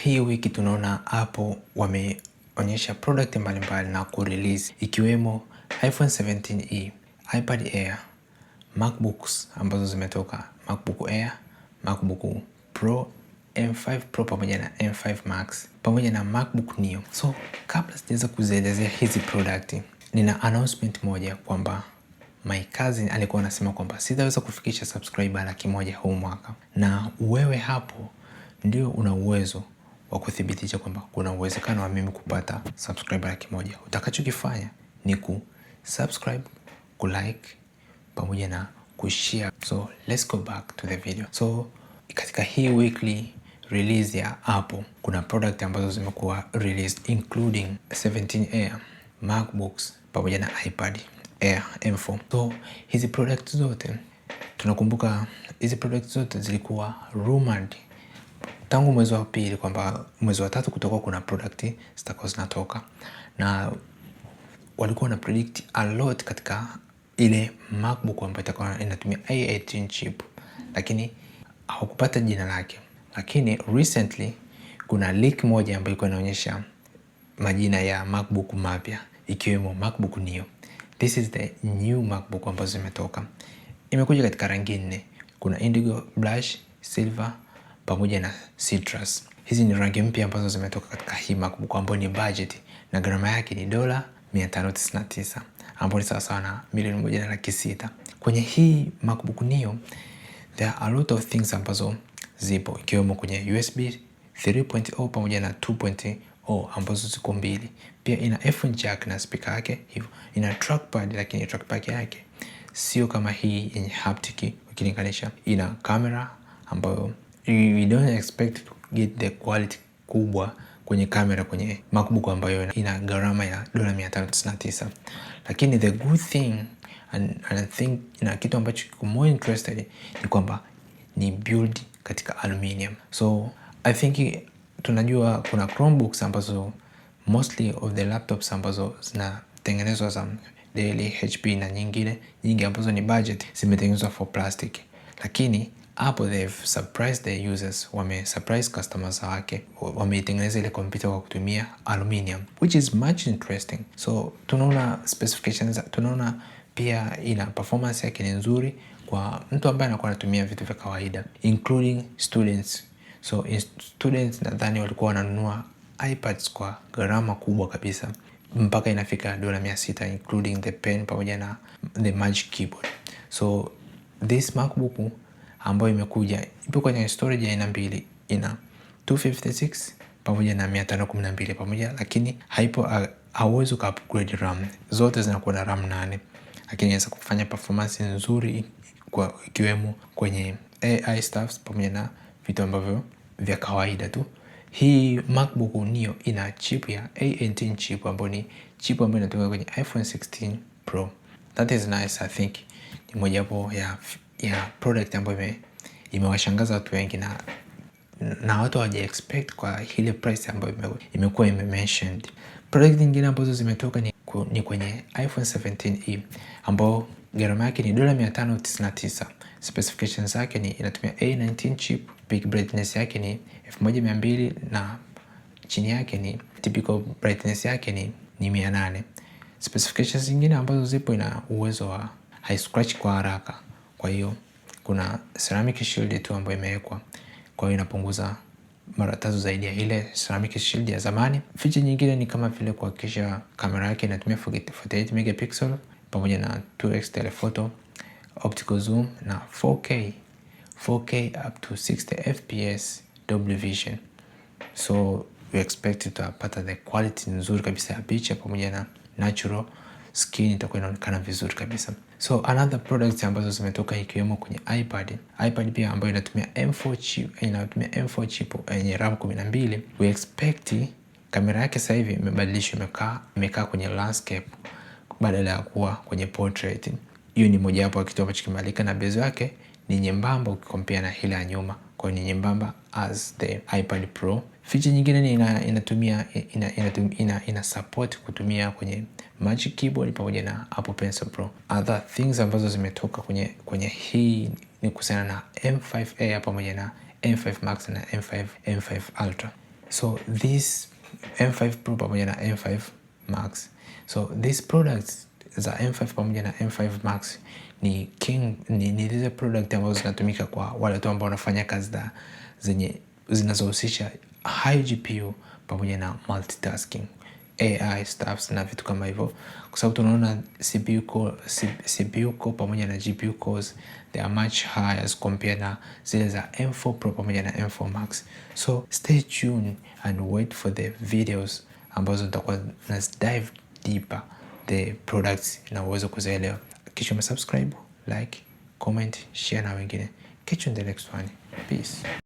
Hii wiki tunaona Apple wameonyesha product mbalimbali na kurelease, ikiwemo iPhone 17e, iPad Air, MacBooks ambazo zimetoka, MacBook Air, MacBook Pro, M5 Pro pamoja na M5 Max pamoja na MacBook Neo. So kabla sijaweza kuzielezea hizi product, nina announcement moja kwamba my cousin alikuwa anasema kwamba sitaweza kufikisha subscriber 100,000 huu mwaka, na wewe hapo ndio una uwezo wa kuthibitisha kwamba kuna uwezekano wa mimi kupata subscriber 100,000. Utakachokifanya ni ku subscribe, ku like pamoja na kushare. So let's go back to the video. So katika hii weekly release ya Apple kuna product ambazo zimekuwa released, including 17 Air, MacBooks pamoja na iPad Air M4. So hizi product zote, tunakumbuka hizi product zote zilikuwa rumored tangu mwezi wa pili kwamba mwezi wa tatu kutakuwa kuna product zitakuwa zinatoka, na walikuwa wana predict a lot katika ile MacBook ambayo itakuwa inatumia A18 chip, lakini hawakupata jina lake. Lakini recently kuna leak moja ambayo ilikuwa inaonyesha majina ya MacBook mapya, ikiwemo MacBook Neo. This is the new MacBook ambazo zimetoka. Imekuja katika rangi nne. Kuna indigo, blush, silver pamoja na citrus. Hizi ni rangi mpya ambazo zimetoka katika hii MacBook ambayo ni budget na gharama yake ni dola 599, ambayo ni sawasawa na 1,600,000. Kwenye hii MacBook Neo there are a lot of things ambazo zipo, ikiwemo kwenye USB 3.0 pamoja na 2.0 ambazo ziko mbili. Pia ina headphone jack na speaker yake hivyo. Ina trackpad, lakini trackpad yake sio kama hii yenye haptic ukilinganisha. Ina kamera ambayo you don't expect to get the quality kubwa kwenye kamera kwenye MacBook ambayo ina gharama ya dola 599. Lakini the good thing and I think na kitu ambacho kiko more interested ni kwamba ni build katika aluminium. So I think tunajua kuna Chromebooks ambazo, mostly of the laptops ambazo zinatengenezwa za Dell, HP na nyingine nyingi ambazo ni budget, zimetengenezwa for plastic, lakini Apple, they've surprised the users, wame surprise customers wake, wameitengeneza ile kompyuta kwa kutumia aluminium, which is much interesting. So tunaona specifications, tunaona pia ina performance yake ni nzuri kwa mtu ambaye anakuwa anatumia vitu vya kawaida, including students. So in students nadhani walikuwa wananunua iPads kwa gharama kubwa kabisa mpaka inafika dola 600, including the pen pamoja na the Magic Keyboard. So this MacBook ambayo imekuja ipo kwenye storage ya aina mbili, ina 256 pamoja na 512 pamoja, lakini haipo, hauwezi uka upgrade RAM, zote zinakuwa na RAM 8, lakini inaweza kufanya performance nzuri kwa ikiwemo kwenye AI stuffs pamoja na vitu ambavyo vya kawaida tu. Hii MacBook Neo ina chip ya A18 chip, ambayo ni chip ambayo inatumika kwenye iPhone 16 Pro. That is nice, I think ni mojawapo ya product ambayo imewashangaza watu wengi na watu hawaja expect kwa ile price ambayo imekuwa ime mentioned. Product nyingine ambazo zimetoka ni kwenye iPhone 17e ambao gharama yake ni dola 599. Specifications zake ni inatumia A19 chip, peak brightness yake ni 1200 na chini yake ni typical brightness yake ni 800. Specifications zingine ambazo zipo, ina uwezo wa hai scratch kwa haraka. Kwa hiyo kuna ceramic shield tu ambayo imewekwa, kwa hiyo inapunguza mara tatu zaidi ya ile ceramic shield ya zamani. Feature nyingine ni kama vile kuhakikisha kamera yake inatumia 48 megapixel pamoja na 2x telephoto, optical zoom na 4K 4K up to 60 fps Dolby Vision. So we expect tutapata the quality nzuri kabisa ya picha pamoja na natural skin itakuwa inaonekana vizuri kabisa. So another products ambazo zimetoka ikiwemo kwenye iPad. iPad pia ambayo inatumia M4 chip, inatumia M4 chip yenye RAM 12. We expect kamera yake sasa hivi imebadilishwa, imekaa kwenye landscape badala ya kuwa kwenye portrait. Hiyo ni mojawapo ya kitu ambacho kimebadilika, na bezel yake ni nyembamba ukicompare na ile ya nyuma. Kwa hiyo ni nyembamba as the iPad Pro. Feature nyingine ni inatumia ina support kutumia kwenye Magic Keyboard pamoja na Apple Pencil Pro. Other things ambazo zimetoka kwenye hii ni kuhusiana na M5 Air pamoja na M5 Max na M5 Ultra. So this M5 Pro pamoja na M5 Max. So these products za M5 pamoja na M5 Max ni king, ni zile product ambazo zinatumika kwa wale watu ambao wanafanya kazi za zenye zinazohusisha high GPU pamoja na multitasking, AI stuffs na vitu kama hivyo, kwa sababu tunaona CPU core pamoja na GPU cores, they are much higher as compared na zile za M4 Pro pamoja na M4 Max. So stay tuned and wait for the videos ambazo nitakuwa na dive deeper the products na uweze kuzielewa. Kisha umesubscribe, like, comment, share na wengine. Catch you in the next one. Peace.